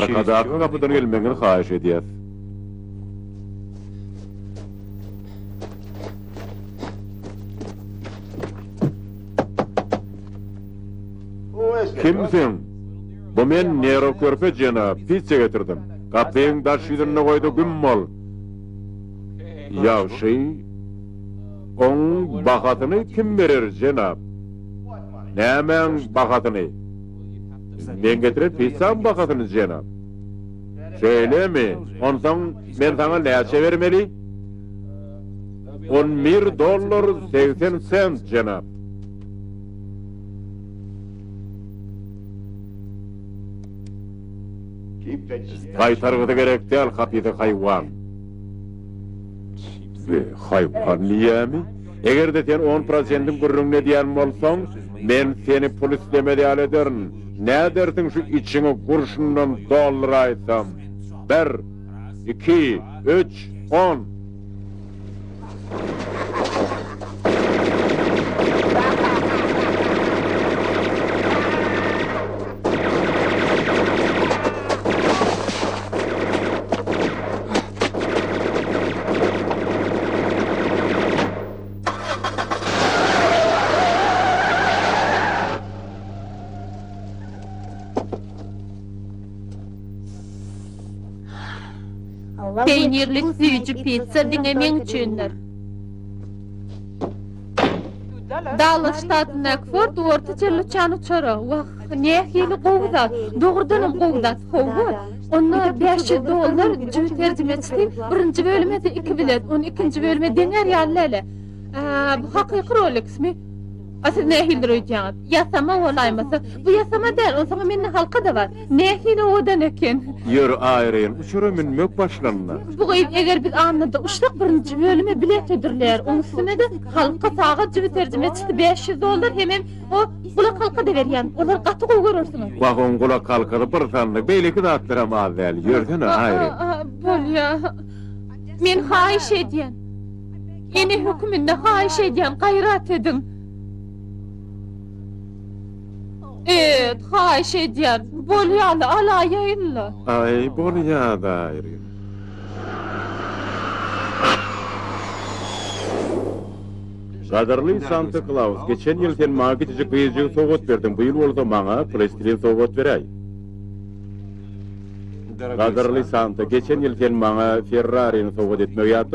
Arkadaky gapydan gelmegiňizi haýyş edýäs. Kimsiň? Bu men Nero körpe jenap, pizza getirdim. Gapyň daş ýüzünde goý-da güm bol. Ýagşy. Oň bahasyny kim berer jenap? Nämäň bahasyny? Men getiren pizzaň bahasyny jenap. Şeýlemi? Onsoň men saňa näçe bermeli? On bir dollar 80 sent jenap. Gaýtargysy gerek däl hapysa haýwan. Be, haýwan diýýämi? Eger-de sen on prosentiň gürrüňini edýän bolsaň, men seni pul islemez ýaly ederin. Nädersiň şu içiňi gurşundan dolduraýsam? Bir, iki, üç, on! Peýnirli süýji pitsa diňe meň üçindir. Dallas ştatyndaky Fort Uorta çenli uçan uçara. Wah, nähili gowy zat. Dogrudanam gowy zat. Hawa. Onda 500 dollar jübi terjimeçisi birinji bölüme-de iki bilet, ony ikinji bölüme deňär ýaly däl-ä. Bu hakyky Rolexmi? A siz nähilidir öýdýäňiz? Ýasama bolaýmasa. Bu ýasama däl, onsoňam mende halka-da bar. Nähili owadan eken. Ýör, Aýrin, uçara münmek başlandy. Bu gyz eger biz Annada uçsak birinji bölüme bilet hödürleýär. Oň üstüne-de halka, sagat jübi terjimeçisi 500 dollar hemem o gulak halka-da berýän. Olary gaty gowy görersiňiz. Wah, oň gulak halkasy bir sandyk, beýleki zatlaram az däl. Ýörsene, Aýrin. Bolýa. Men haýyş edýän. Ene höküminde haýyş edýän, gaýrat ediň. Et, haýyş edýän. Bolýa-la, alaýaýyn-la. Aý, bolýa-da, Aýrin. Gadyrly Santa Klaus, geçen ýyl sen maňa kiçijik gyzjygy sowgat berdiň, bu ýyl bolsa maňa plestilin sowgat beräý. Gadyrly Santa, geçen ýyl sen maňa Ferrarini sowgat etmegi ýatladyň.